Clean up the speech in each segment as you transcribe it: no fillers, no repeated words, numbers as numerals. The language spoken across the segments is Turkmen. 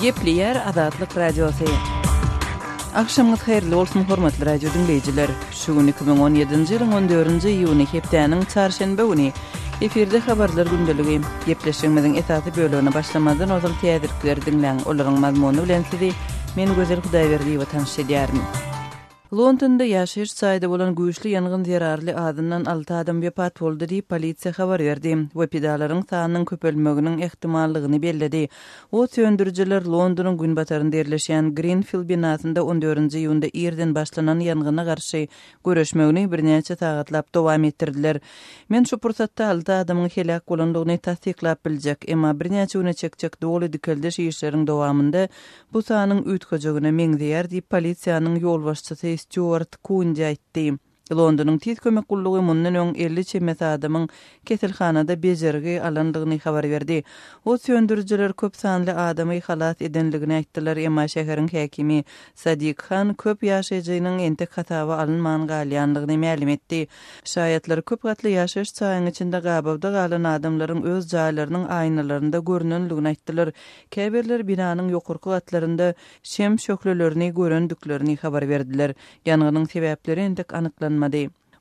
Gepleýär Azatlyk Radiosy. Agşamyňyz haýyrly bolsun, hormatly radio diňleýjiler! Şu gün 2017-nji ýylyň on dördünji iýuny, hepdäniň çarşenbe güni. Efirde Habarlar gündeligi. Gepleşigimiziň esasy bölegine başlamazdan ozal täzelikleri diňläň. Olaryň mazmuny bilen sizi men Gözel Hudaýberdiýewa tanyş edýärin. Londonda ýaşaýyş jaýda bolan güýçli ýangyn zerarly azyndan alty adam wepat boldy diýip, polisiýa habar berdi we pidalaryň sanynyň köpelmeginiň ähtimallygyny belledi. Ot söndürijiler Londonyň günbatarynda ýerleşýän Grenfell binasynda on dördünji iýunda irden başlanan ýangyna garşy göreşmegini birnäçe sagatlap dowam etdirdiler. Men şu pursatda alty adamyň heläk bolandygyny tassyklap biljek, emma birnäçe güne çekjek doly dikeldiş işleriň dowamynda Bu sanyň üýtgejegine meňzeýär diýip, polisiýanyň ýolbaşçysy Stýuart Kundi aýtdy. Londonyň tiz kömek gullugy mundan öň 50 çemesi adamyň keselhanada bejergi alandygyny habar berdi. Ot söndürijiler köp sanly adamy halas edenligini aýtdylar, emma şäheriň häkimi Sadik Han köp ýaşaýjynyň entek hasaba alynman galýandygyny mälim etdi. Şaýatlar köp gatly ýaşaýyş jaýyň içinde gabawda galan adamlaryň öz jaýlarynyň aýnalarynda görnenligini aýtdylar. Käbirleri binanyň ýokarky gatlarynda şem şöhlelerini görendiklerini habar berdiler. Ýangynyň sebäpleri entek anyklanmady.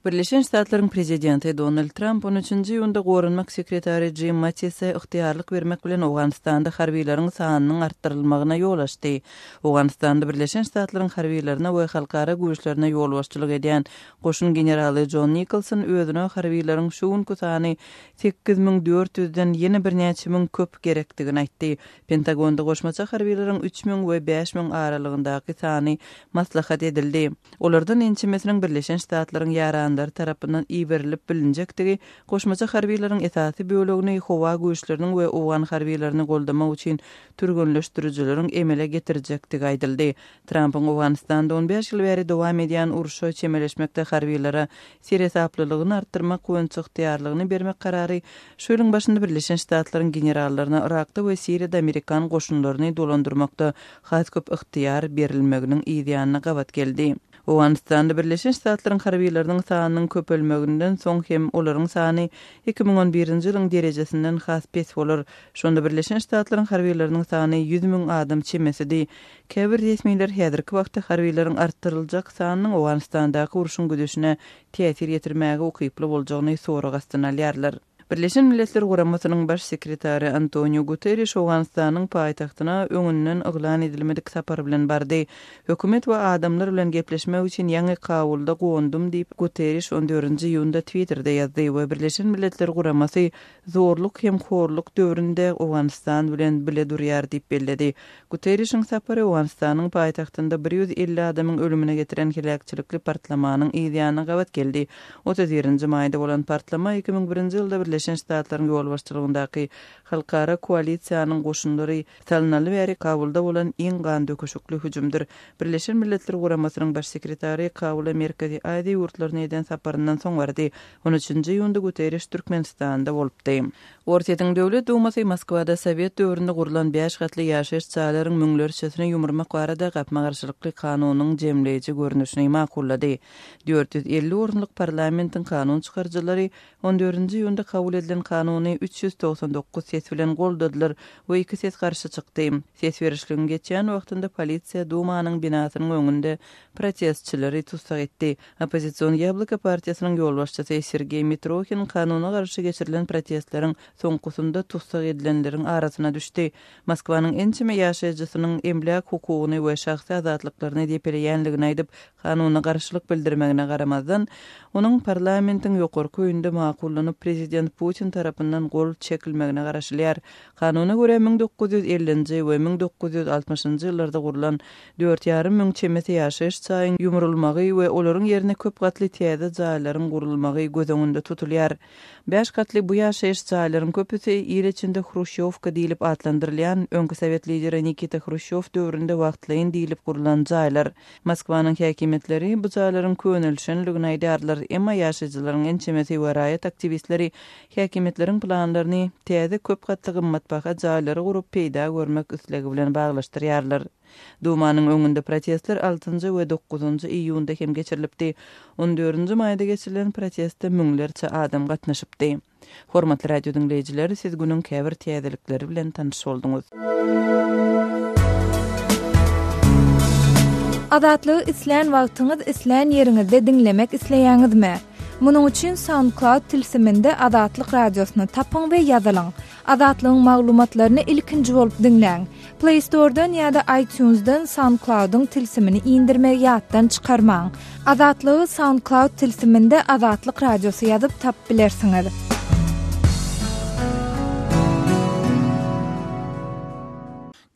Birleşen Ştatlaryň prezidenti Donald Tramp on üçünji iýunda goranmak sekretary Jim Mattise ygtyýarlyk bermek bilen Owganystanda harbylaryň sanynyň artdyrylmagyna ýol açdy. Owganystanda Birleşen Ştatlaryň harbylaryna we halkara güýçlerine ýolbaşçylyk edýän goşun generaly Jon Nikolson özüne harbylaryň şu günki sany 8400 den ýene birnäçe müň köp gerekdigini aýtdy. Pentagonda goşmaça harbylaryň 3000 we 5000 aralygyndaky sany maslahat edildi. Olardan ençemesiniň Birleşen Ştatlaryň ýaranlary tarapyndan iberilip bilinjekdigi, goşmaça harbylaryň esasy bölegini howa güýçleriniň we owgan harbylaryny goldamak üçin türgenleşdirijileriň emele getirjekdigi aýdyldy. Trampyň Owganystanda on bäş ýyl bäri dowam edýän urşa çemeleşmekde harbylara seresaplylygyny artdyrmak boýunça ygtyýarlygyny bermek karary şu ýylyň başynda Birleşen Ştatlaryň generallaryna Yrakda we Siriýada amerikan goşunlaryny dolandyrmakda has köp ygtyýar berilmeginiň yzýanyna gabat geldi. Owganystanda Birleşen Ştatlaryň harbylarynyň sanynyň köpelmeginden soň hem olaryň sany 2011-nji ýylyň derejesinden has pes bolar. Şonda Birleşen Ştatlaryň harbylarynyň sany 100 müň adam çemesidi. Käbir resmiler häzirki wagtda harbylaryň artdyryljak sanynyň Owganystandaky urşuň gidişine täsir ýetirmäge ukyply boljagyny sorag astyna alýarlar. Birleşen Milletler Guramasynyň Baş sekretary Antoniu Guterriş Owganystanyň paýtagtyna öňünden yglan edilmedik sapar bilen bardy. Hökümet we adamlar bilen gepleşmek üçin ýaňy Kabulda gondum diýip, Guterriş on dördünji iýunda Twitterde ýazdy we Birleşen Milletler Guramasy zorluk hem horluk döwründe Owganystan bilen bile durýar diýip belledi. Guterrişiň sapary Owganystanyň paýtagtynda 150 adamyň ölümine getiren heläkçilikli partlamanyň yz ýanyna gabat geldi. 31-nji maýda bolan partlama 2001-nji ýylda Birleşen Ştatlaryň ýolbaşçylygyndaky halkara koalisiýanyň goşunlary salynaly bäri Kabulda bolan iň gandöküşikli hüjümdir. Birleşen Milletler Guramasynyň Baş sekretary Kabula Merkezi Aziýa ýurtlaryna eden saparyndan soň bardy. On üçünji iýunda Guterriş Türkmenistanda bolupdy. Orsýetiň Döwlet Dumasy Moskwada sowet döwründe gurlan bäş gatly ýaşaýyş jaýlaryň müňlerçesini ýumurmak barada gapma-garşylykly kanunyň jemleýji görnüşini makullady. 450 orunlyk parlamentiň kanun çykaryjylary on dördünji iýunda kabul edilen kanuny 399 ses bilen goldadylar we iki ses garşy çykdy. Ses berişligiň geçýän wagtynda polisiýa Dumanyň binasynyň öňünde protestçileri tussag etdi. Oppozision Ýabloko partiýasynyň ýolbaşçysy Sergeý Mitrohin kanuna garşy geçirilen protestleriň soňkusynda tussag edilenleriň arasyna düşdi. Moskwanyň ençeme ýaşaýjysynyň emläk hukugyny we şahsy azatlyklaryny depeleýänligini aýdyp, kanuna garşylyk bildirmegine garamazdan, onuň parlamentiň ýokarky öýünde makullanyp, prezident Putin tarapyndan gol çekilmegine garaşylýar. Kanuna görä, 1950-nji we 1960-njy ýyllarda gurlan Dört ýarym müň çemesi ýaşaýyş jaýyň ýumrulmagy we olaryň ýerine köp gatly täze jaýlaryň gurulmagy göz öňünde tutulýar. Bäş gatly bu ýaşaýyş jaýlaryň köpüsi il içinde hruşýowka diýlip atlandyrylýan, öňki sowet lideri Nikita Hruşýow döwründe wagtlaýyn diýlip gurlan jaýlar. Moskwanyň häkimiýetleri bu jaýlaryň könelişenligini aýdýarlar, emma ýaşaýjylaryň ençemesi we raýat aktiwistleri häkimiýetleriň planlaryny täze köp gatly gymmatbaha jaýlary gurup peýda görmek islegi bilen baglaşdyrýarlar. Dumanyň öňünde protestler altynjy we dokuzynjy iýunda hem geçirilipdi. On dördünji maýda geçirilen proteste müňlerçe adam gatnaşypdy. Hormatly radio diňleýjiler, siz günüň käbir täzelikleri bilen tanyş bolduňyz. Azatlygy islän wagtyňyz, islän ýeriňizde diňlemek isleýäňizmi? Munuň üçin SoundCloud tilsiminde Azatlyk Radiosyny tapyň we ýazylyň. Azatlygyň maglumatlaryny ilkinji bolup diňläň. Play Store-dan ýa-da iTunes-dan SoundCloud-yň tilsimini indirmegi ýatdan çykarmaň. Azatlygy SoundCloud tilsiminde Azatlyk Radiosy ýazyp tapyp bilersiňiz.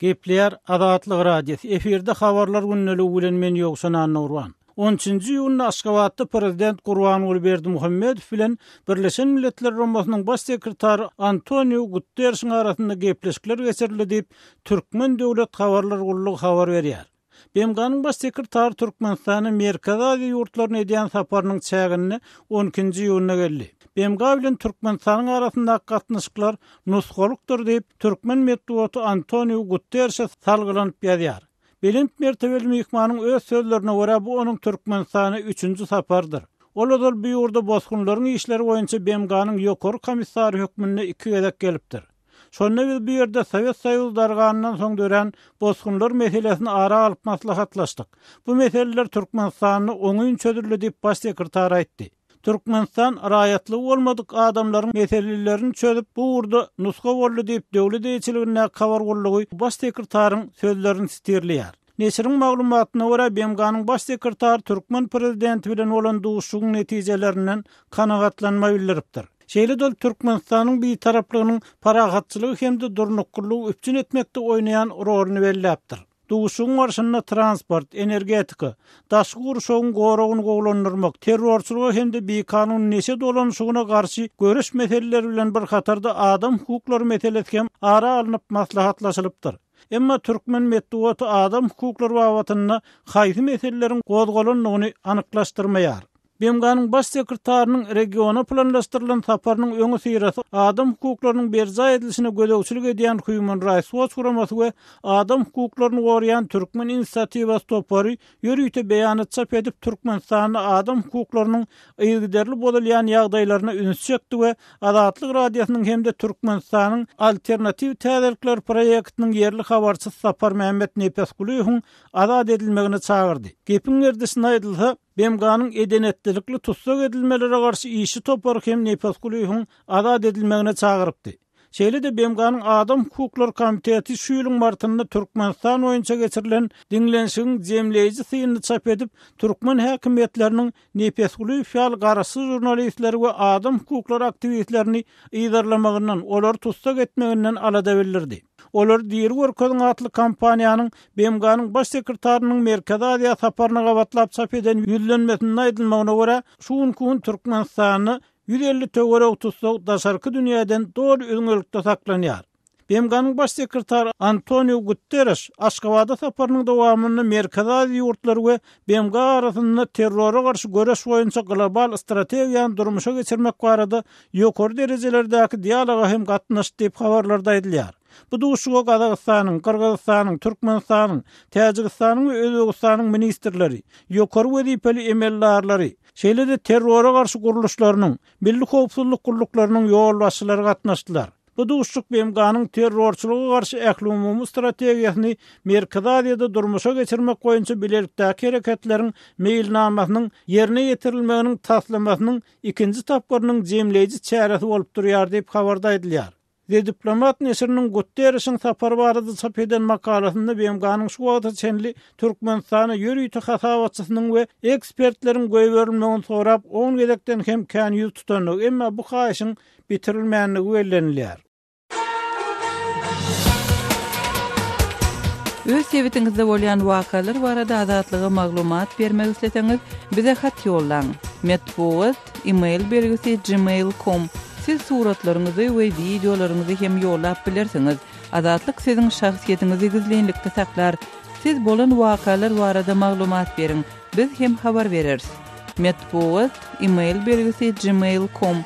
Gepleýär Azatlyk Radiosy, efirde Habarlar gündeligi bilen men Ýowşan Annagurban. On üçünji iýunda Aşgabatda prezident Gurbanguly Berdimuhamedow bilen Birleşen Milletler Guramasynyň Baş sekretary Antoniu Gutterşiň arasynda gepleşikler geçirildi diýip, Türkmen döwlet habarlar gullugy habar berýär. BMG-niň Baş sekretary Türkmenistana Merkezi Aziýa ýurtlaryna edýän saparynyň çäginde on ikinji iýunda geldi. BMG bilen Türkmenistanyň arasyndaky gatnaşyklar nusgalykdyr diýip, türkmen metbugaty Antoniu Gutterşe salgylanyp ýazýar. Belent mertebeli myhmanyň öz sözlerine görä, bu onuň Türkmenistana üçünji saparydyr. Ol ozal bu ýurda bosgunlaryň işleri boýunça BMG-niň Ýokary komissary hökmünde iki gezek gelipdir. Şonda biz bu ýerde Sowet Soýuzy darganyndan soň dörän bosgunlar meselesini ara alyp maslahatlaşdyk. Bu meseleler Türkmenistanda oňyn çözüldi diýip, baş sekretar aýtdy. Türkmenistan raýatlygy bolmadyk adamlaryň meselelerini çözüp, bu ugurda nusga boldy diýip, döwlet eýeçiligindäki habar gullugy baş sekretaryň sözlerini sitirleýär. Neşiriň maglumatyna görä, BMG-niň baş sekretary türkmen prezidenti bilen bolan duşuşygyň netijelerinden kanagatlanma bildiripdir. Şeýle-de ol Türkmenistanyň bitaraplygynyň parahatçylygy hem-de durnuklylygy üpjün etmekde oýnaýan roluny belläpdir. Duşuşygyň barşynda transport, energetika, daşky gurşawyň goragyny gowulandyrmak, terrorçylyga hem-de bikanun neşe dolanyşygyna garşy göreş meseleleri bilen bir hatarda adam hukuklary meselesi hem ara alnyp maslahatlaşylypdyr. Emma türkmen metbugaty adam hukuklary babatynda haýsy meseleleriň gozgalandygyny anyklaşdyrmaýar. BMG-niň Baş sekretarynyň regiona planlaşdyrylan saparynyň öňüsyrasy adam hukuklarynyň berjaý edilişine gözegçilik edýän Human Rights Watch guramasy we adam hukuklaryny goraýan Türkmen inisiatiwasy topary ýörite beýanat çap edip, Türkmenistanda adam hukuklarynyň yzygiderli bozulýan ýagdaýlaryna üns çekdi we Azatlyk Radiosynyň hem-de Türkmenistanyň Alternatiw täzelikler proýektiniň ýerli habarçysy Saparmämmet Nepesgulyýewiň azat edilmegine çagyrdy. Gepiň gerdişine aýdylsa, BMG-niň eden-etdilikli tussag edilmelere garşy işçi topary hem Nepesgulyýewiň azat edilmegine çagyrypdy. Şeýle-de BMG-niň Adam hukuklary komiteti şu ýylyň martynda Türkmenistan boýunça geçirilen diňlenişigiň jemleýji synyny çap edip, türkmen häkimiýetleriniň Nepesgulyýew ýaly garaşsyz žurnalistleri we adam hukuklary aktiwistlerini yzarlamagyndan, olary tussag etmeginden alada bildirdi. Olary diri görkeziň atly kampaniýanyň BMG-niň Baş sekretarynyň Merkezi Aziýa saparyna gabatlap çap eden ýüzlenmesinde aýdylmagyna görä, şu günki gün Türkmenistanda 150 töweregi tussag daşarky dünýäden doly üzňelikde saklanýar. BMG-niň Baş sekretary Antoniu Guttereş Aşgabada saparynyň dowamynda Merkezi Aziýa ýurtlary we BMG arasynda terrora garşy göreş boýunça global strategiýany durmuşa geçirmek barada ýokary derejelerdäki dialoga hem gatnaşdy diýip, habarlarda aýdylýar. Bu duşuşyga Gazagystanyň, Gyrgyzystanyň, Türkmenistanyň, Täjigistanyň we Özbegistanyň ministrleri, ýokary wezipeli emeldarlary, şeýle-de terrora garşy gurluşlarynyň, milli howpsuzlyk gulluklarynyň ýolbaşçylary gatnaşdylar. Bu duşuşyk BMG-niň terrorçylyga garşy ählumumy strategiýasyny Merkezi Aziýada durmuşa geçirmek boýunça bilelikdäki hereketleriň meýilnamasynyň ýerine ýetirilmeginiň taslamasynyň ikinji tapgyrynyň jemleýji çäresi bolup durýar diýip, habarda aýdylýar. The Diplomat neşiriniň Gutterişiň sapary barada çap eden makalasynda BMG-niň şu wagta çenli Türkmenistana ýörite hasabatçysynyň we ekspertleriň goýberilmegini sorap on gezekden hem kän ýüz tutandygy, emma bu haýyşyň bitirilmändigi bellenilýär. Öz sebitiňizde bolýan wakalar barada Azatlyga maglumat bermek isleseňiz, bize hat ýollaň. Metbugat, e-mail belgisi gmail com. Siz suratlaryňyzy we wideolaryňyzy hem ýollap bilersiňiz. Azatlyk siziň şahsyýetiňizi gizlinlikde saklar. Siz bolan wakalar barada maglumat beriň, biz hem habar bereris. Metbugat, e-mail belgisi gmail com.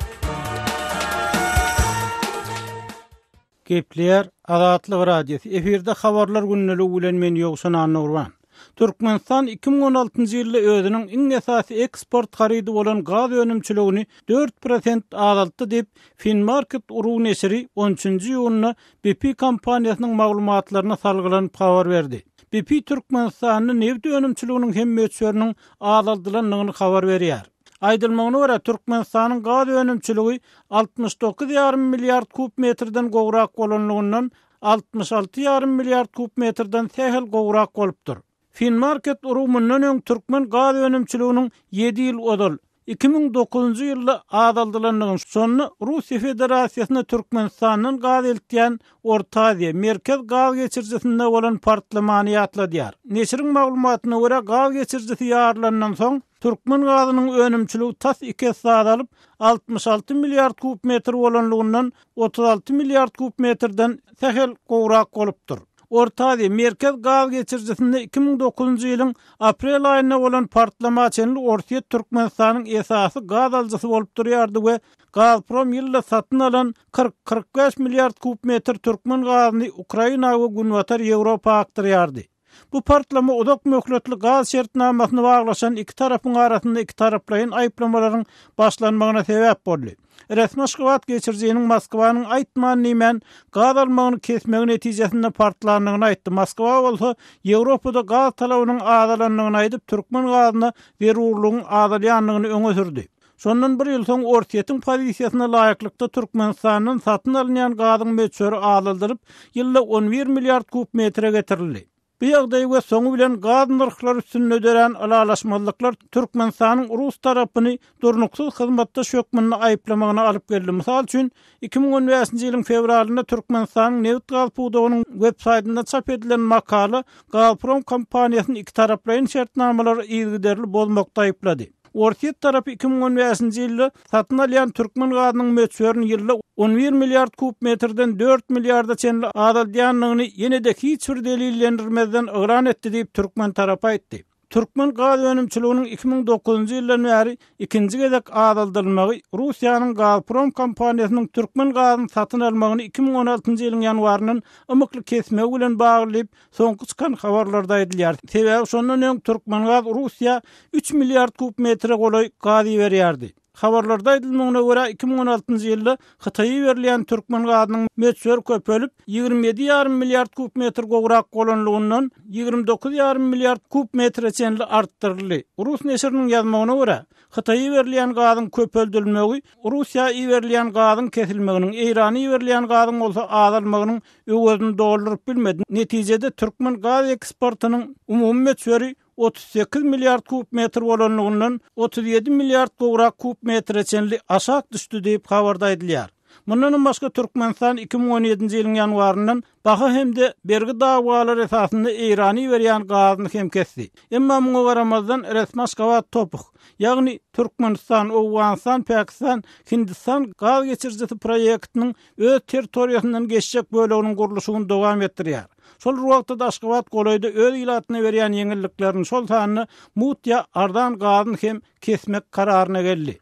Gepleýär Azatlyk Radiosy, efirde Habarlar gündeligi bilen men Ýowşan Annagurban. Türkmenistan 2016-njy ýylda özüniň iň esasy eksport harydy bolan gaz önümçiligini 4% azaltdy diýip, Finmarket ru neşiri on üçünji iýunda BP kompaniýasynyň maglumatlaryna salgylanyp habar berdi. BP Türkmenistanda nebit önümçiliginiň hem möçberiniň azaldylandygyny habar berýär. Aýdylmagyna görä, Türkmenistanyň gaz önümçiligi 69 ýarym milliard kub metrden gowrak bolanlygyndan 66 ýarym milliard kub metrden sähel gowrak bolupdyr. Finmarket ru mundan öň türkmen gaz önümçiliginiň ýedi ýyl ozal, 2009-njy ýylda azaldylandygyny, şonda Russiýa Federasiýasyna Türkmenistandan gaz eltýän Orta Aziýa, Merkez gaz geçirijisinde bolan partlamany ýatladýar. Neşiriň maglumatyna görä, gaz geçirijisi ýarylandan soň, türkmen gazynyň önümçiligi tas iki esse azalyp, 66 milliard kub metr bolanlygyndan 36 milliard kub metrden sähel gowrak bolupdyr. Orta Aziýa, Merkez gaz geçirijisinde 2009-njy ýylyň aprel aýynda bolan partlama çenli Orsýet Türkmenistanyň esasy gaz alyjysy bolup durýardy we Gazprom ýylda satyn alan 40, 45 milliard kub metr türkmen gazyny Ukraina we Günbatar Ýewropa akdyrýardy. Bu partlama uzak möhletli gaz şertnamasyny baglaşan iki tarapyň arasynda ikitaraplaýyn aýyplamalaryň başlanmagyna sebäp boldy. Resmi Aşgabat geçirijiniň Moskwanyň aýtman-diýmän gaz almagyny kesmegi netijesinde partlandygyny aýtdy, Moskwa bolsa Ýewropada gaz talabynyň azalandygyny aýdyp, türkmen gazyna zerurlygyň azalýandygyny öňe sürdi. Şondan bir ýyl soň Orsýetiň pozisiýasyna laýyklykda Türkmenistandan satyn alynýan gazyň möçberi azaldylyp, ýylda 11 milliard kub metre getirildi. Bu ýagdaý we soňy bilen gaz nyrhlary üstünde dörän ylalaşmazlyklar Türkmenistanyň rus tarapyny durnuksyz hyzmatdaş hökmünde aýyplamagyna alyp geldi. Mysal üçin, 2015-nji ýylyň fewralynda Türkmenistanyň nebit-gaz pudagynyň web-saýtynda çap edilen makala Gazprom kompaniýasyny ikitaraplaýyn şertnamalary yzygiderli bozmakda aýyplady. Orsýet tarapy 2015-nji ýylda satyn alýan türkmen gazynyň möçberini ýylda 11 milliard kub metrden 4 milliarda çenli azaldýandygyny ýene-de hiç bir delillendirmezden yglan etdi diýip, türkmen tarapy aýtdy. Türkmen gaz önümçiliginiň 2009-njy ýyldan bäri ikinji gezek azaldylmagy Russiýanyň Gazprom kompaniýasynyň türkmen gazyny satyn almagyny 2016-njy ýylyň ýanwaryndan ymykly kesmegi bilen bagly diýip, Soňky çykan habarlarda aýdylýar. Sebäbi şondan öň Türkmengaz Russiýa üç milliard kub metre golaý gaz iberýärdi. Habarlarda aýdylmagyna görä, 2016-njy ýylda Hytaýa iberilýän türkmen gazynyň möçberi köpelip, 27 ýarym milliard kub metr gowrak bolanlygyndan 29 ýarym milliard kub metre çenli artdyryldy. Rus neşiriniň ýazmagyna görä, Hytaýa iberilýän gazyň köpeldilmegi Russiýa iberilýän gazyň kesilmeginiň, Eýrana iberilýän gazyň bolsa azalmagynyň öwezini dolduryp bilmedi. Netijede türkmen gaz eksportynyň umumy möçberi 38 milliard kub metr bolanlygyndan 37 milliard gowrak kub metre çenli aşak düşdi diýip, habarda aýdylýar. Mundanam başga Türkmenistan 2017-nji ýylyň ýanwaryndan baha hem-de bergi dawalary esasynda Eýrana iberýän gazyny hem kesdi. Emma muňa garamazdan resmi Aşgabat TOPH, ýagny Türkmenistan, Owganystan, Pakistan, Hindistan gaz geçirijisi proýektiniň öz territoriýasyndan geçjek böleginiň gurluşygyny dowam etdirýär. Şol bir wagtda-da Aşgabat golaýda öz ilatyna berýän ýeňilliklerini, şol sanda mugt ýa arzan gazyny hem kesmek kararyna geldi.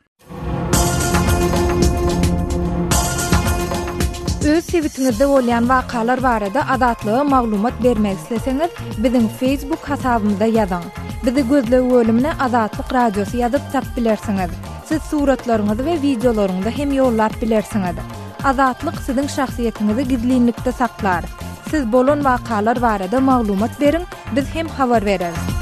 Öz sebitiňizde bolýan wakalar barada Azatlyga maglumat bermek isleseňiz, biziň Facebook hasabymyza ýazyň. Bizi gözleg bölümine Azatlyk Radiosy ýazyp tap bilersiňiz. Siz suratlaryňyzy we wideolaryňyzy hem ýollap bilersiňiz. Azatlyk siziň şahsyýetiňizi gizlinlikde saklar. Siz bolan wakalar barada maglumat beriň, biz hem habar bereris.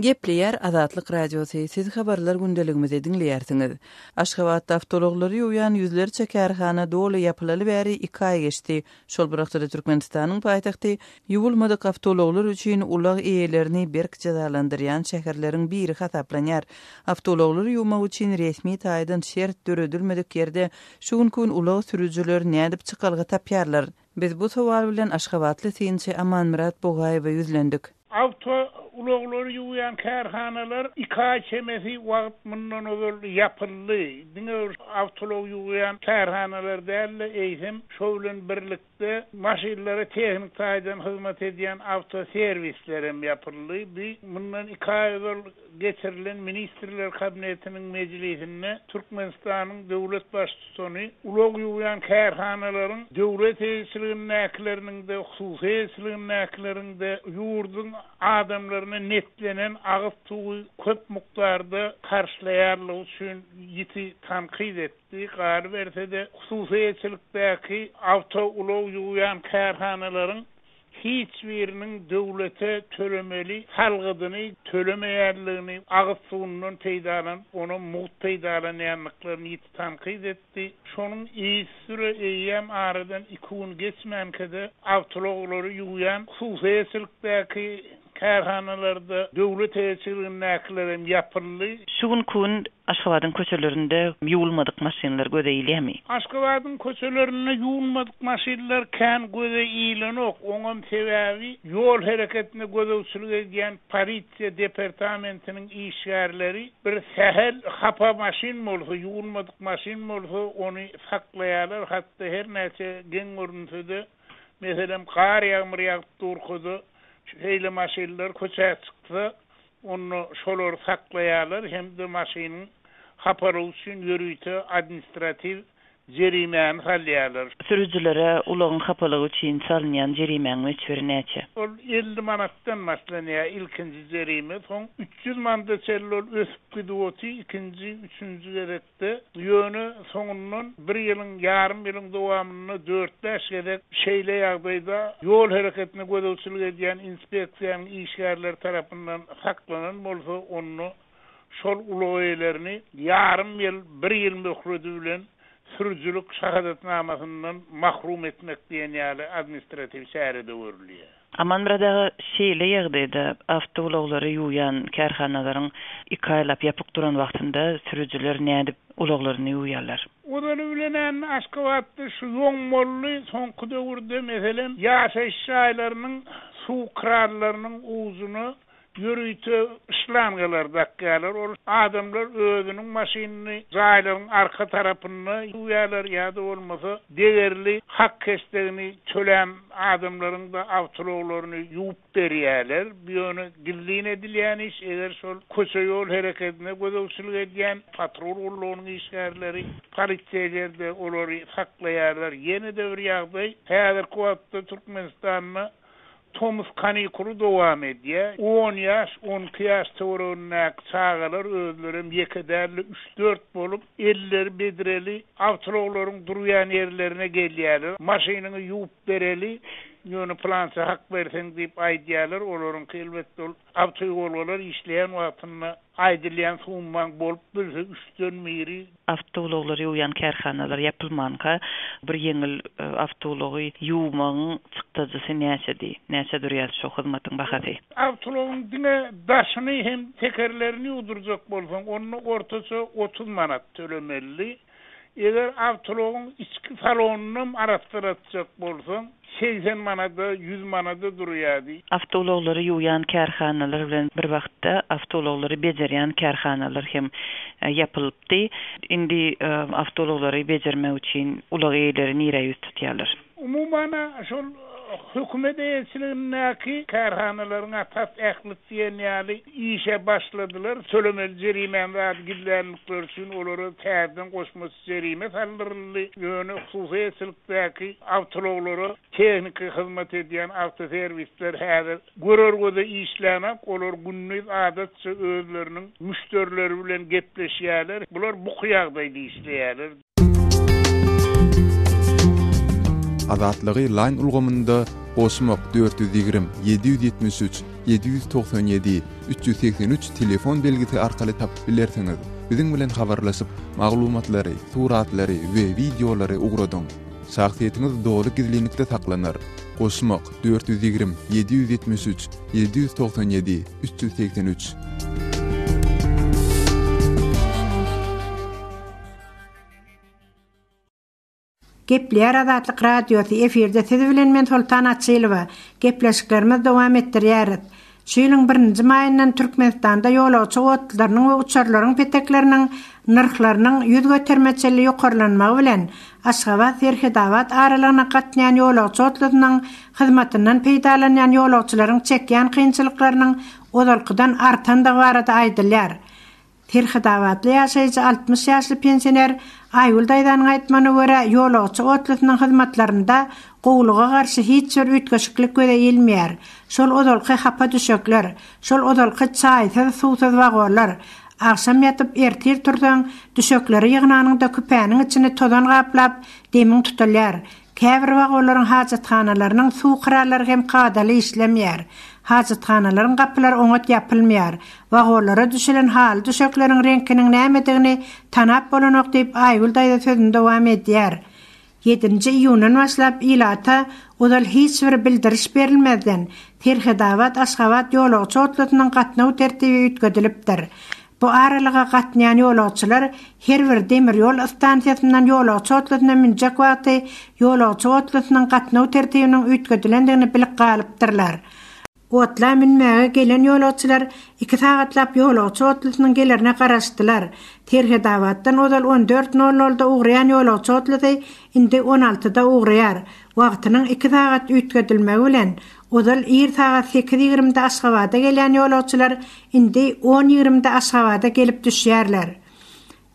Gepleýär Azatlyk Radiosy, siz habarlar gündeligimizi diňleýärsiňiz. Aşgabatda awtoulaglary ýuwýan ýüzlerçe kärhana doly ýapylaly bäri iki aý geçdi. Şol bir wagtda-da Türkmenistanyň paýtagty ýuwulmadyk awtoulaglar üçin ulag eýelerini berk jezalandyrýan şäherleriň biri hasaplanýar. Awtoulaglary ýuwmak üçin resmi taýdan şert döredilmedik ýerde şu günki gün ulag sürüjiler nädip çykalga tapýarlar? Biz bu sowal bilen aşgabatly synçy Amanmyrat Bugaýewe ýüzlendik. Awto. Ulaglary ýuwýan kärhanalar iki aý çemesi wagt mundan ozal ýapyldy. Diňe bir awtoulag ýuwýan kärhanalar däl-de, eýsem, şo bilen birlikde maşynlara tehnik taýdan hyzmat edýän awtoserwisler hem ýapyldy. Bi mundan iki aý ozal geçirilen Ministrler Kabinetiniň mejlisinde Türkmenistanyň döwlet Baştutany ulag ýuwýan kärhanalaryň döwlet eýeçiligindäkileriniň-de, hususy eýeçiligindäkileriň-de ýurduň adamlaryna netlenen agyz suwy köp mukdarda harçlaýanlygy üçin ýiti tankyt etdi. Galyberse-de, hususy eýeçilikdäki awtoulag ýuwýan kärhanalaryň hiç biriniň döwlete tölemeli salgydyny tölemeýänligini, agyz suwundan peýdalanyp, onam mugt peýdalanýandyklaryny ýiti tankyt etdi. Şonuň yzysüre eýýäm aradan iki gün geçmänkä-de awtoulaglary ýuwýan hususy eýeçilikdäki kärhanalarda döwlet eýeçiligindäkilerem ýapyldy. Şu günki gün Aşgabadyň köçelerinde ýuwulmadyk maşynlar göze ilýärmi? Aşgabadyň köçelerinde ýuwulmadyk maşynlar kän göze ilenok. Oňam sebäbi ýol hereketine gözegçilik edýän polisiýa departamentiniň işgärleri bir sähel hapa maşyn bolsa, ýuwulmadyk maşyn bolsa, ony saklaýarlar. Hatda her näçe geň görünse-de, meselem, gar-ýagmyr ýagyp durka-da, şeýle maşynlar köçä çyksa, Onda şolary saklaýarlar hem-de maşynyň hapalygy üçin ýörite administratiw jerimäni salýarlar. Sürüjilere ulagyň hapalygy üçin salynýan jerimäň möçberi näçe? Ol 50 manatdan başlanýar ilkinji jerime, soň 300 manada çenli ol ösüp gidip otyr, ikinji, üçünji gezek. De, ýöne soňundan bir ýylyň, ýarym ýylyň dowamynda dört-bäş gezek şeýle ýagdaýda ýol hereketine gözegçilik edýän inspeksiýanyň işgärleri tarapyndan saklanan bolsa, onda şol ulag eýelerini ýarym ýyl, bir ýyl möhledi bilen sürüjilik şahadatnamasyndan mahrum etmek diýen ýaly administratiw çäre-de görülýär. Amanmyrat aga, şeýle ýagdaýda awtoulaglary ýuwýan kärhanalaryň iki aýlap ýapyk duran wagtynda sürüjiler nädip ulaglaryny ýuwýarlar? Ozaly bilen Aşgabatda şu ýoňmaly soňky döwürde, meselem, ýaşaýyş jaýlarynyň suw kranlarynyň ujuna Ýörite şlangalar dakýarlar. Ol adamlar özüniň maşynyny jaýlaryň arka tarapynda ýuwýarlar ýa-da bolmasa degerli hak-heşdegini tölän adamlaryň-da awtoulaglaryny ýuwup berýärler. Bu ýöne gizlin edilýän iş. Eger şol köçe-ýol herekedine gözegçilik edýän patrul gullugynyň işgärleri, poliseýler-de olary saklaýarlar. Ýene-de bir ýagdaý, häzirki wagtda Türkmenistanda Tomus kanikuly dowam edýär. On ýaş, on iki ýaş töweregindäki çagalar özlerem ýeke däl-de, üç-dört bolup, elleri bedreli awtoulaglaryň durýan ýerlerine gelýärler. Maşynyňy ýuwup bereli, ýöne pylança hak berseň diýip aýdýarlar. Olaryňky elbetde ol awtoýuwalgalar işleýän wagtynda aýdylýan summaň bolup bilse üçden biri. Awtoulaglary ýuwýan kärhanalar ýapylmanka bir ýeňil awtoulagy ýuwmagyň çykdajysy näçedi? Näçä durýar şo hyzmatyň bahasy? Awtoulagyň diňe daşyny hem tekerlerini ýuwdurjak bolsaň, onda ortaça 30 manat tölemelidi. Eger awtoulagyň içki salonynam arassalatjak bolsaň, 80 manada, 100 manada durýardy. Awtoulaglary ýuwýan kärhanalar bilen bir wagtda awtoulaglary bejerýän kärhanalar hem ýapylypdy. Indi awtoulaglary bejermek üçin ulag eýeleri nirä ýüz tutýarlar? Umuman-a, şol hökümet eýeçiligindäki kärhanalaryň-a tas ählisi diýen ýaly işe başladylar. Tölemeli jerimäni zady gizlänlikleri üçin olara täzeden goşmaça jerime saldyryldy. Ýöne hususy eýeçilikdäki awtoulaglara tehniki hyzmat edýän awtoserwisler häzir görer göze işlänok. Olar gündiz adatça özleriniň müşderileri bilen gepleşýärler. Bular buky ýagdaýda işleýärler. Azatlygy Line ulgamynda goşmak 420 773 797 383 telefon belgisi arkaly tapyp bilersiňiz. Biziň bilen habarlaşyp, maglumatlary, suratlary we wideolary ugradyň. Şahsyýetiňiz doly gizlinlikde saklanar. Goşmak 420 773 797 383. Gepleýär Azatlyk Radiosy, efirde siz bilen men Soltan Açylowa. Gepleşiklerimizi dowam etdirýäris. Şu ýylyň birinji maýyndan Türkmenistanda ýolagçy otlylarynyň we uçarlaryň petekleriniň nyrhlarynyň 100 göterime çenli ýokarlanmagy bilen, Aşgabat-Serhetabat aralygyna gatnaýan ýolagçy otlusynyň hyzmatyndan peýdalanýan ýolagçylaryň çekýän kynçylyklarynyň ozalkydan artandygy barada aýdylýar. Serhetabatly ýaşaýjy 60 ýaşly pensioner Aýgül daýzanyň aýtmagyna görä, ýolagçy otlusynyň hyzmatlarynda gowulyga garşy hiç bir üýtgeşiklik göze ilmeýär. Şol ozalky hapa düşekler, şol ozalky çaýsyz, suwsuz wagonlar. Agşam ýatyp, ertir tursaň, düşekleri ýygnanyňda küpäniň içini tozan gaplap, demiň tutulýar. Käbir wagonlaryň hajathanalarynyň suw kralary hem kadaly işlemeýär. Hajathanalaryň gapylary oňat ýapylmaýar. Wagonlara düşelen haly düşekleriň reňkiniň nämedigini tanap bolanok diýip, Aýgül daýza sözüni dowam edýär. Ýedinji iýundan başlap ilata ozal hiç bir bildiriş berilmezden, Serhedabat-Aşgabat ýolagçy otlusynyň gatnaw tertibi üýtgedilipdir. Bu aralyga gatnaýan ýolagçylar her bir demir ýol stansiýasyndan ýolagçy otlusyna münjek wagty ýolagçy otlusynyň gatnaw tertibiniň üýtgedilendigini bilip galypdyrlar. Otla münmäge gelen ýolagçylar iki sagatlap ýolagçy otlusynyň gelerine garaşdylar. Serhetabatdan ozal on dört nol nolda ugraýan ýolagçy otlusy indi on altyda ugraýar. Wagtynyň iki sagat üýtgedilmegi bilen, Ozal ir sagat sekiz ýigrimide Aşgabada gelýän ýolagçylar indi on ýigrimide Aşgabada gelip düşýärler.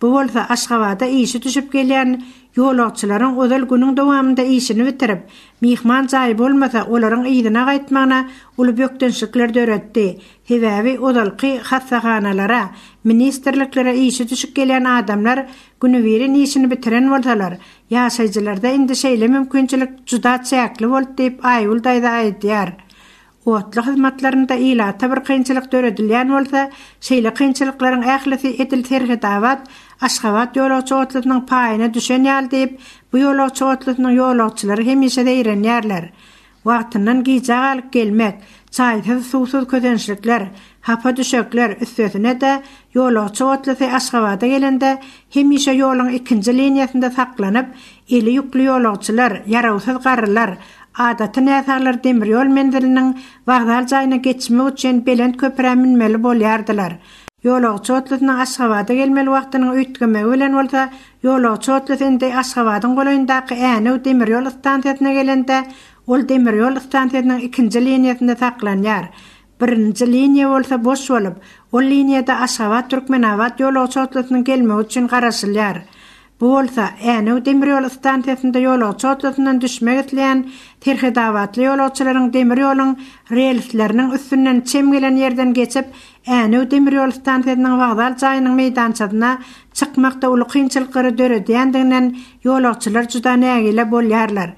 Bu bolsa Aşgabada işi düşüp gelýän ýolagçylaryň ozal günüň dowamynda işini bitirip, myhman jaýy bolmasa, olaryň yzyna gaýtmagyna uly bökdençlikler döretdi. Sebäbi ozalky hassahanalara, ministrliklere işi düşüp gelýän adamlar günübirin işini bitiren bolsalar, Ýaşaýjylarda indi şeýle mümkinçilik juda çäkli boldy diýip, Aýgül daýza aýdýar. Otly hyzmatlarynda ilata bir kynçylyk döredilýän bolsa, şeýle kynçylyklaryň ählisi edil Serhetabat, Aşgabat ýolagçy otlusynyň paýyna düşen ýaly diýip, bu ýolagçy otlusynyň ýolagçylary hemişe zeýrenýärler. Wagtyndan gijä galyp gelmek, çaýsyz-suwsuz kösençlikler, hapa düşekler, üstesine-de, ýolagçy otlusy Aşgabada gelende, hemişe ýoluň ikinji liniýasynda saklanyp, eli ýükli ýolagçylar, ýarawsyz garrylar, adaty näsaglar demir ýol menziliniň wokzal jaýyna geçmek üçin belent köprä münmeli bolýardylar. Ýolagçy otlusynyň Aşgabada gelmeli wagtynyň üýtgemegi bilen bolsa, Ýolagçy otlusy indi Aşgabadyň golaýyndaky Änew demir ýol stansiýasyna gelende, ol demir ýol stansiýasynyň ikinji liniýasynda saklanýar. Birinji liniýa bolsa boş bolup, ol liniýada Aşgabat-Türkmenabat ýolagçy otlusynyň gelmegi üçin garaşylýar. Bu bolsa, Änew demir ýol stansiýasynda ýolagçy otlusyndan düşmek isleýän serhetabatly ýolagçylaryň demir ýoluň relsleriniň üstünden çem gelen ýerden geçip, Änew demir ýol stansiýasynyň wokzal jaýynyň meýdançasyna çykmakda uly kynçylyklary döredýändiginden ýolagçylar juda nägile bolýarlar.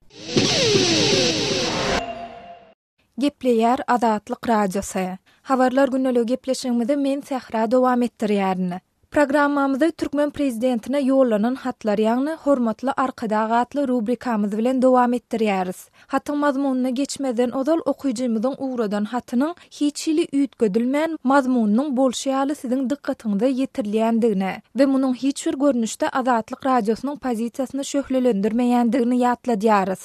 Gepleýär Azatlyk Radiosy. Habarlar gündeligi gepleşigimizi men Sähra dowam etdirýärin. Programmamyzy türkmen prezidentine ýollanan hatlar ýagny Hormatly Arkadag atly rubrikamyz bilen dowam etdirýäris. Hatyň mazmunyna geçmezden ozal okyjymyzyň ugradan hatynyň hiç hili üýtgedilmän mazmunynyň bolşy ýaly siziň dykgatyňyza ýetirilýändigini we munuň hiç bir görnüşde Azatlyk Radiosynyň pozisiýasyny şöhlelendirmeýändigini ýatladýarys.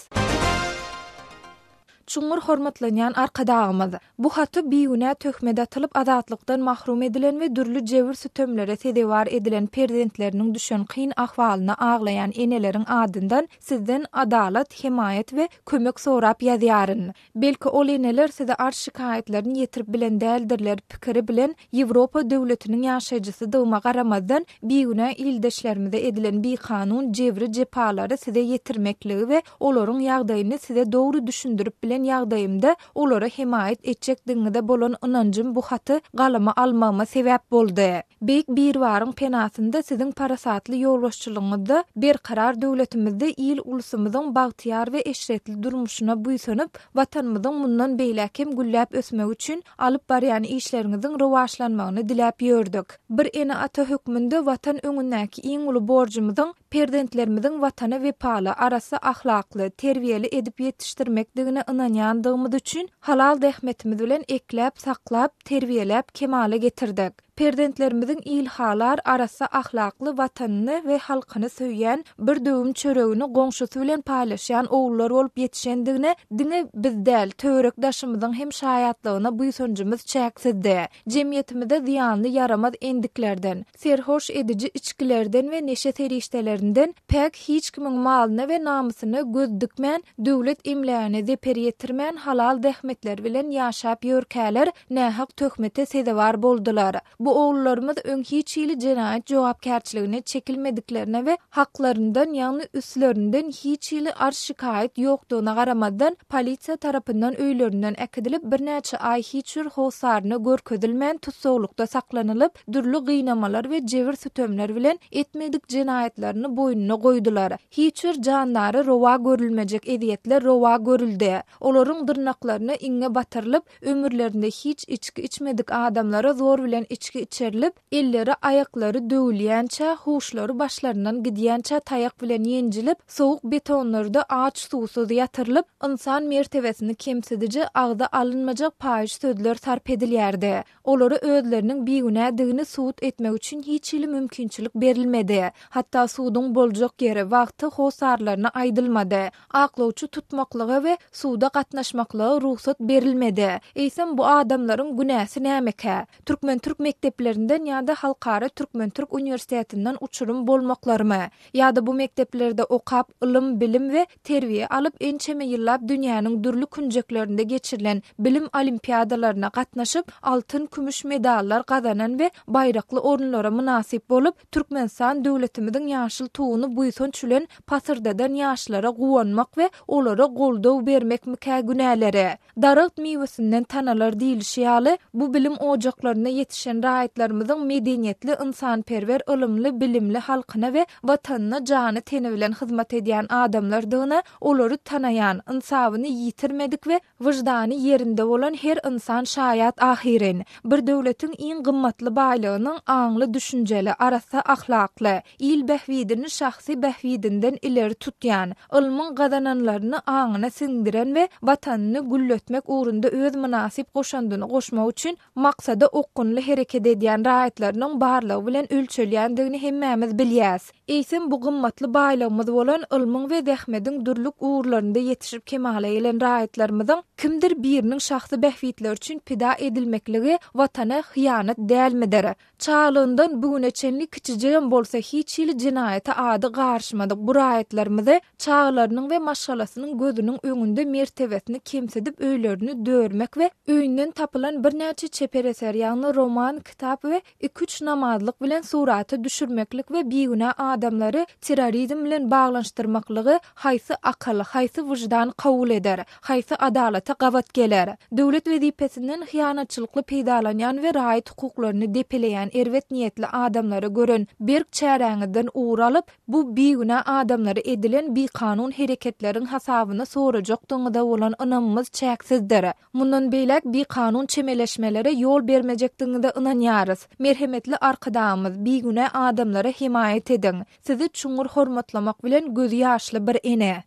Çuňňur hormatlanýan Arkadagymyz! Bu haty bigünä töhmet atylyp azatlykdan mahrum edilen we dürli jebir-sütemlere sezewar edilen perzentleriniň düşen kyn ahwalyna aglaýan eneleriň adyndan sizden adalat, hemaýat we kömek sorap ýazýaryn. Belki ol eneler size arz-şikaýatlaryny ýetirip bilen däldirler pikiri bilen Ýewropa döwletiniň ýaşaýjysydygyma garamazdan bigünä ildeşlerimize edilen bikanun jebri-jepalary size ýetirmekligi we olaryň ýagdaýyny size dogry düşündirip bilen ýagdaýymda olara hemaýat etjekdigiňize bolan ynanjym bu haty galama almagyma sebäp boldy. Beýik Biribaryň penasynda siziň parasatly ýolbaşçylygyňyzda berkarar döwletimizde il-ulusymyzyň bagtyýar we eşretli durmuşyna buýsanyp, Watanymyzyň mundan beýläk hem gülläp ösmegi üçin alyp barýan işleriňiziň rowaçlanmagyny diläp ýördük. Bir ene-ata hökmünde Watan öňündäki iň uly borjumyzyň Perzentlerimiziň Watana wepaly, arassa ahlakly, terbiýeli edip ýetişdirmekdigine ynanýandygymyz üçin halal zähmetimiz bilen ekläp, saklap, terbiýeläp kemala getirdik. Perzentlerimiziň ilhalar, arassa ahlakly, Watanyny we halkyny söýýän, bir döwüm çöregini goňşusy bilen paýlaşýan ogullar bolup ýetişendigine diňe biz däl, töwerek-daşymyzyň hem şaýatlygyna buýsanjymyz çäksizdi. Jemgyýetimizde zyýanly ýaramaz endiklerden, serhoş ediji içgilerden we neşe serişdelerinden päk hiç kimiň malyna we namysyna göz dikmän, döwlet emlägine zeper ýetirmän halal zähmetleri bilen ýaşap ýörkäler nähak töhmete sezewar boldular. Bu ogullarymyz öň hiç hili jenaýat jogapkärçiligine çekilmediklerine we haklaryndan, ýagny üstlerinden hiç hili arz-şikaýat ýokdugyna garamazdan, polisiýa tarapyndan öýlerinden äkidilip, birnäçe aý hiç bir hossaryna görkezilmän tussaglykda saklanylyp, dürli gynamalar we jebir-sütemler bilen etmedik jenaýatlaryny boýnuna goýdular. Hiç bir jandara rowa görülmejek ezýetler rowa görüldi. Olaryň dyrnaklaryna iňňe batyrylyp, ömürlerinde hiç içgi içmedik adamlara zor bilen içgi içirilip, elleri, aýaklary döwülýänçä, huşlary başlaryndan gidýänçä taýak bilen ýenjilip, sowuk betonlarda aç-suwsuz ýatyrylyp, ynsan mertebesini kemsidiji, agza alynmajak paýyş sözler sarp edilýärdi. Olara özleriniň bigünädigini subut etmek üçin hiç hili mümkinçilik berilmedi. Hatda suduň boljak ýeri, wagty hossarlaryna aýdylmady. Aklawçy tutmaklyga we suda gatnaşmaklyga rugsat berilmedi. Eýsem, bu adamlaryň günäsi nämekä? Türkmen-türk mekdeplerinden ýa-da Halkara türkmen-türk uniwersitetinden uçurym bolmaklarymy? Ýa-da bu mekdeplerde okap, ylym, bilim we terbiýe alyp, ençeme ýyllap dünýäniň dürli künjeklerinde geçirilen bilim olimpiadalaryna gatnaşyp, altyn, kümüş medallar gazanan we baýrakly orunlara mynasyp bolup, Türkmenistan döwletimiziň ýaşyl tuguny buýsanç bilen pasyrdadan ýaşlara guwanmak we olara goldaw bermekmikä günäleri? Daragt miwesinden tanalar diýlişi ýaly, bu bilim ojaklarynda ýetişen raýatlarymyzyň medeniýetli, ynsanperwer, ylymly, bilimli, halkyna we Watanyna jany-teni bilen hyzmat edýän adamlardygyna olary tanaýan, ynsabyny ýitirmedik we wyždany ýerinde bolan her ynsan şaýat ahyryn. Bir döwletiň iň gymmatly baýlygynyň aňly-düşünjeli, arassa ahlakly, il bähbidini şahsy bähbidinden ileri tutýan, ylmyň gazananlaryny aňyna siňdiren we Watanyny gülletmek ugrunda öz mynasyp goşandyny goşmak üçin maksada okgunly hereket edýän raýatlarynyň barlygy bilen ölçelýändigini hemmämiz bilýäs. Eýsem, bu gymmatly baýlygymyz bolan ylmyň we zähmediň dürli ugurlarynda ýetişip kemala gelen raýatlarymyzyň kimdir biriniň şahsy bähbitleri üçin pida edilmekligi Watana hyýanat dälmidir? Çagalygyndan bu güne çenli kiçijigem bolsa hiç hili jenaýata ady garyşmadyk bu raýatlarymyzy çagalarynyň we maşgalasynyň gözüniň öňünde mertebesini kemsidip öýlerini dörmek we öýünden tapylan birnäçe çeper eser ýagny roman, kitap we iki-üç namazlyk bilen surata düşürmeklik we bigünä adamlary terrorizm bilen baglanyşdyrmaklygy haýsy akyl, haýsy wyždan kabul eder, haýsy adalata gabat geler? Döwlet wezipesinden hyýanatçylykly peýdalanýan we raýat hukuklaryny depeleýän erbet niýetli adamlara gören berk çäräňizden ugur alyp, bu bigünä adamlara edilen bikanun hereketleriň hasabyny sorajakdygyňyza bolan ynamymyz çäksizdir. Mundan beýläk bikanun çemeleşmelere ýol bermejekdigiňize ynanýarys. Merhemetli Arkadagymyz, bigünä adamlara hemaýat ediň. Sizi çuňňur hormatlamak bilen gözi ýaşly bir ene.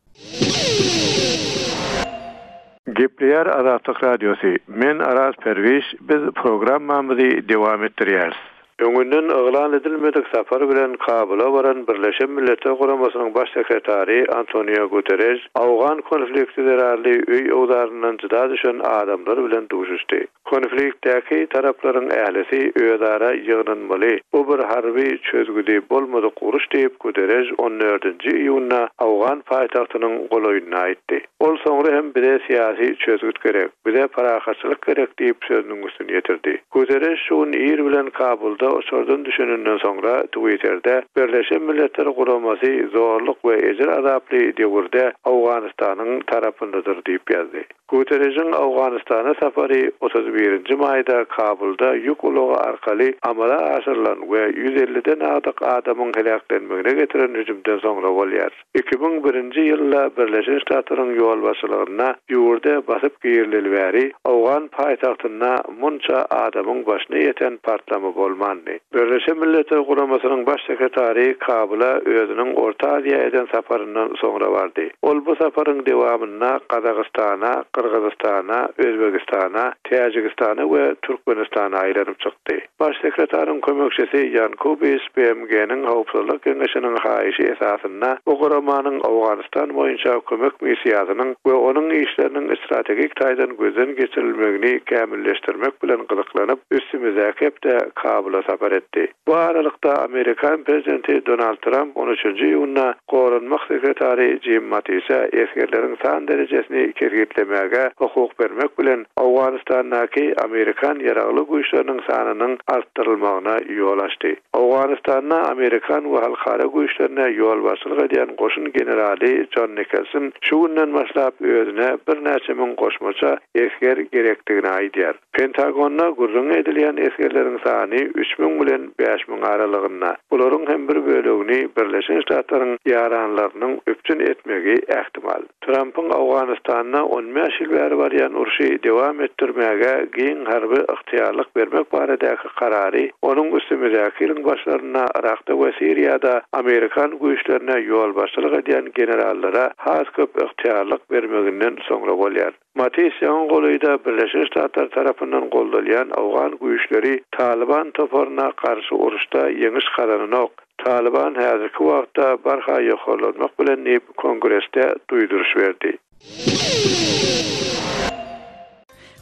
Gepleýär Azatlyk Radiosy, Men Araz Perwiş, biz programmamyzy dowam etdirýäris. Öňünden yglan edilmedik sapar bilen Kabula baran Birleşen Milletler Guramasynyň Baş sekretary Antonio Guterrež owgan konflikti zerarly öý-öwzaryndan jyda düşen adamlar bilen duşuşdy. Konfliktdäki taraplaryň ählisi özara ýygnanmaly, bu bir harby çözgüdi bolmadyk uruş diýip, Guterrež on dördünji iýunda owgan paýtagtynyň golaýynda aýtdy. Ol soňra hem bize syýasy çözgüt gerek, bize parahatçylyk gerek diýip, sözüniň üstüni ýetirdi. Guterreş şu gün ir bilen Kabulda uçardan düşeninden soňra Twitterde Birleşen Milletler Guramasy zorluk we ejir-azaply döwürde Owganystanyň tarapyndadyr diýip ýazdy. Guterreşiň Owganystana sapary 31-nji maýda Kabulda ýük ulagy arkaly amala aşyrylan we 150-den agdyk adamyň heläklenmegine getiren hüjümden soňra bolýar. 2001-nji ýylda Birleşen Ştatlaryň ýolbaşçylygynda ýurda basyp girileli bäri owgan paýtagtynda munça adamyň başyna ýeten partlama bolmandy. Birleşen Milletler Guramasynyň Baş sekretary Kabula özüniň Orta Aziýa eden saparyndan soňra bardy. Ol bu saparyň dewamynda Gazagystana, Gyrgyzystana, Özbegistana, Täjigistana we Türkmenistana aýlanyp çykdy. Baş sekretaryň kömekçisi Ýan Kubis BMG-niň Howpsuzlyk Geňeşiniň haýyşy esasynda bu guramanyň Owganystan boýunça kömek missiýasynyň we onuň işleriniň strategik taýdan gözden geçirilmegini kämilleşdirmek bilen gyzyklanyp, üstümizdäki hepde Kabula sapar etdi. Bu aralykda, amerikan prezidenti Donald Tramp on üçünji iýunda Goranmak sekretary Jim Mattise esgerleriň san derejesini kesgitlemäge hukuk bermek bilen, Owganystandaky amerikan ýaragly güýçleriniň sanynyň artdyrylmagyna ýol açdy. Owganystanda amerikan we halkara güýçlerine ýolbaşçylyk edýän goşun generaly Jon Nikolson şu günden başlap özüne birnäçe müň goşmaça esger gerekdigini aýdýar. Pentagonda gürrüňi edilýän esgerleriň sany 3000 bilen 5000 aralygynda. Bularyň hem bir bölegini Birleşen Ştatlaryň ýaranlarynyň üpjün etmegi ähtimal. Trampyň Owganystanda on bäş ýyl bäri barýan urşy dowam etdirmäge giň harby ygtyýarlyk bermek baradaky karary onuň üstümizdäki ýylyň başlarynda Yrakda we Siriýada amerikan güýçlerine ýolbaşçylyk edýän generallara has köp ygtyýarlyk bermeginden soňra bolýar. Mattis ýaňy golaýda Birleşen Ştatlar tarapyndan goldalýan owgan güýçleri Talyban toparyna garşy uruşda ýeňiş gazananok, Talyban häzirki wagtda barha ýokarlanmak bilen diýip, Kongresde duýduryş berdi.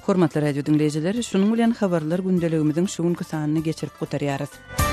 Hormatly radio diňleýjiler, şunuň bilen Habarlar gündeligimiziň şu günki sanyny geçirip gutarýarys.